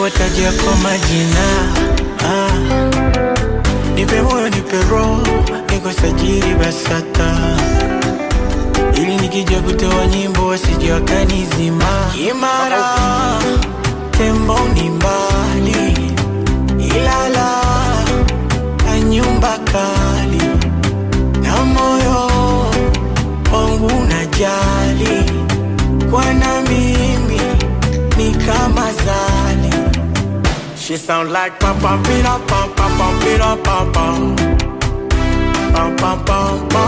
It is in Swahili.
Kuwatajia kwa majina ah. Nipe moyo nipe roho, nikusajili BASATA ili nikija kutoa nyimbo wasije wakanizima. Imara tembo ni mbali, Ilala na nyumba kali, na moyo wangu najali, kwa na mimi ni kama zali. She sound like pam pam pam pam pam pam pam pam pam pam pam.